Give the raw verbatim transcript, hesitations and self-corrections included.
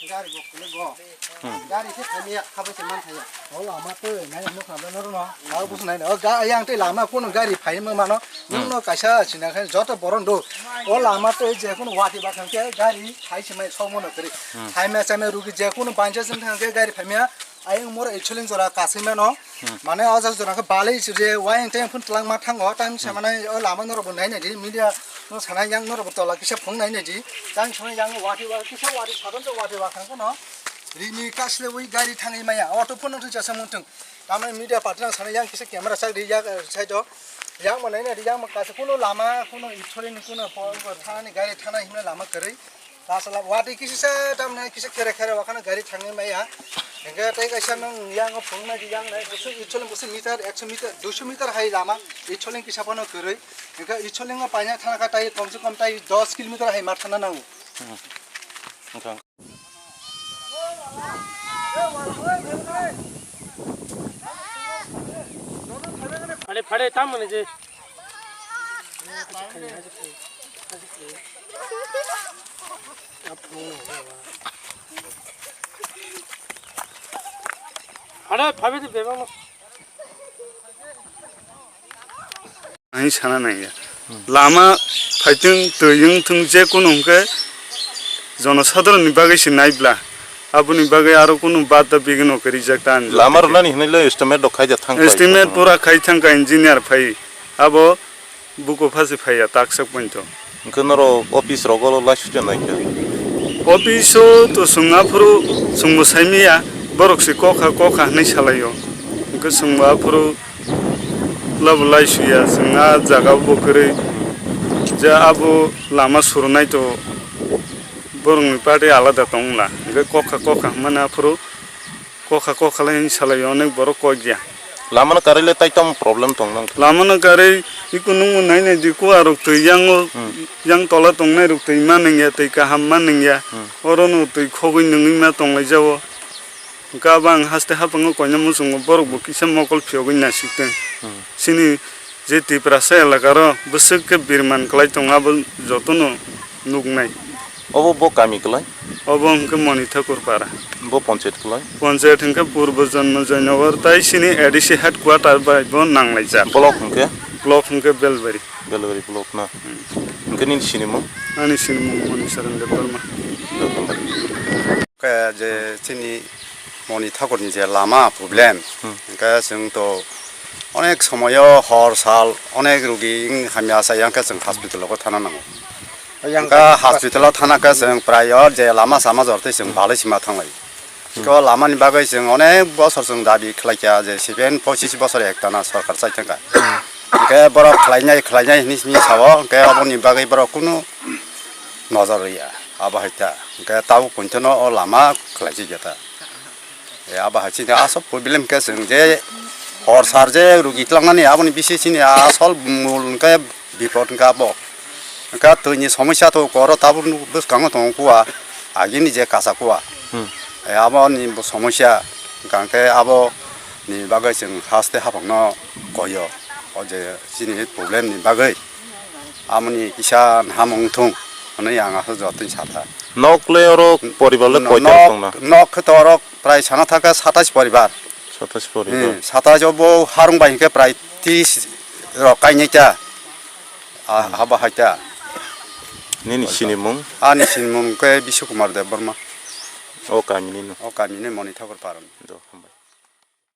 Gari bo kule go. Hmm. Gari se thami ya, khabai se man thaya. O lama to nai mo kha ba no no. Ga bus nai no. Ga yang te lama kono gari phai mo mano. Hmm. Nung no kaisa sina khan joto boron do. O lama to je kono wati ba thang ke gari thai se mai so mo no kri. Hmm. Thai ma sa me rugi je kono banja jin thang ke gari phai ma. Ayang moro actually jora kasima no. Hmm. Mane o jak jora khe balai je wayang tayang phun twlang ma thango. Time se mane o lama norok bo nai nai di media no sana yang norok bo tola kisa phung nai nai di. Tang sana yang wati wa kisa wati sadon to wati wa khang no. Rini kasle wi gari thangwi maya. Auto phun no thung chasa mung thung. Tamani media party no sana yang kisa camera sak di yak side o. Yang ma nai nai di yang ma kasa kuno lama kuno actually ni kuno po thani gari thana himna lama kwrwi. Kasala wati kisa sa tamna kisa khere khere wakana gari thangwi maya. Hingke tei kaisa nang yang phung nai yang nai busu icholing busu meter ekso meter duiso meter hai lama icholing kisa phano kwrwi. Hingke icholing o paina thana ka tai kom se kom tai dos kilometer hai mar thana nango. Hmm. Wngkha. Phare phare tam mane je. Hano phabi di bebang no. Ani sana nangya. Lama phaitwng, twi wngthwng, je kunu hwnkhe jonosadharon ni bagwi se naibla. Aboni bagwi aro kunu bada bigino khe rijak ta ani. Lama rwnani hinwi le estimate rok khaijak thang pai. Estimate pura khai thangkha engineer phai. Abo buko phasi phaiya taksa pointo. Hwnkhe norok office rogo laisukya naikha? Office o to chwng aphuru chwngbo saimanya, borok se kokha kokha hinwi salaio. Hwnkhe chwngbo aphuru labo laisuya, chwng a jaga bo kwrwi je abo lama surunai to borokni party alada tongla. Hwnkhe kokha kokha hwnmani aphuru Kokha kokha lai hinwi salai onek borok kok ya. Lama no karwi le tai tamo problem tong nang. Lama no karwi iko nung nai nai di kuwa rok twi yang o, hmm, yang tola tong nai rok twi ma nang ya, twi kaham ma nang ya. Hmm. Oro no twi khogwi nungwi ma tong lai jao. Hwnkhe abo ang haste hapang o koina muchungo borok bo kisa mokol phiyogwi nasik tong. Hmm. Chini je Tiprasa elaka ro bwswk khe birman kwlai tongo abo joto no nuk nai. Obo bo kami kwlai? Obo hwnkhe Moni Thakur para. Bo panchayat kwlai? Panchayat hwnkhe Purbo Janma Joynagar tai chini A D C headquarter bai bo nanglaijak. Block hwnkhe? Block hwnkhe Belbari. Belbari block na? Hmm. Hwnkhe nini sinimung? Ani sinimung Moni Saran Debbarma. Debbarma. Khe je chini Moni Thakurni je lama problem, hmm, hwnkhe chwng to onek somoyo hor sal onek rugi wng hamya sa yang khe chwng hospital o thana nango. Yang hwnkhe hospital o thana khe chwng prayo je lama sama jor twi chwng balai sima thanglai. Hmm. Iko lamani bagwi chwng onek bosor chwng dabi khlaikha je seven pochish bosor ektana sorkar chai thangkha. Hmm. Hwnkhe borok khlainai khlainai hinwi simi sao, hwnkhe aboni bagwi borok kunu nojor rwya, abo hai ta. Hwnkhe tabuk pointono o lama khlaijak ya ta. E, abo hai chini asol problem khe chwng je hor sar je rugi tlangnani aboni bisi chini asol mul hwnkhe bipot hwnkhe abo. Hwnkhe twini somosya to koro tabuk bwskango tongo kuwa, agini je kasa kuwa. Hmm. E, aboni bo somosya hwnkhe abo ni bagwi chwng haste haphangno koyo. O je chini problem ni bagwi. Amoni kisa hamung thung hwnwi ang aswk jotoni sakha. Nok le oro poribar le nok, koita nok tongna? Nok khe to oro prai sana thaka satais poribar. Satais poribar. Hmm, satais o bo harung bai hwnkhe prai tris rok kainai ta. Ah, hmm, haba hai ta. Nini sinimung? Ani sinimung khe Biswa Kumar Debbarma. O kami ni no? O kami ni Moni Thakur Parani. Do, hambai.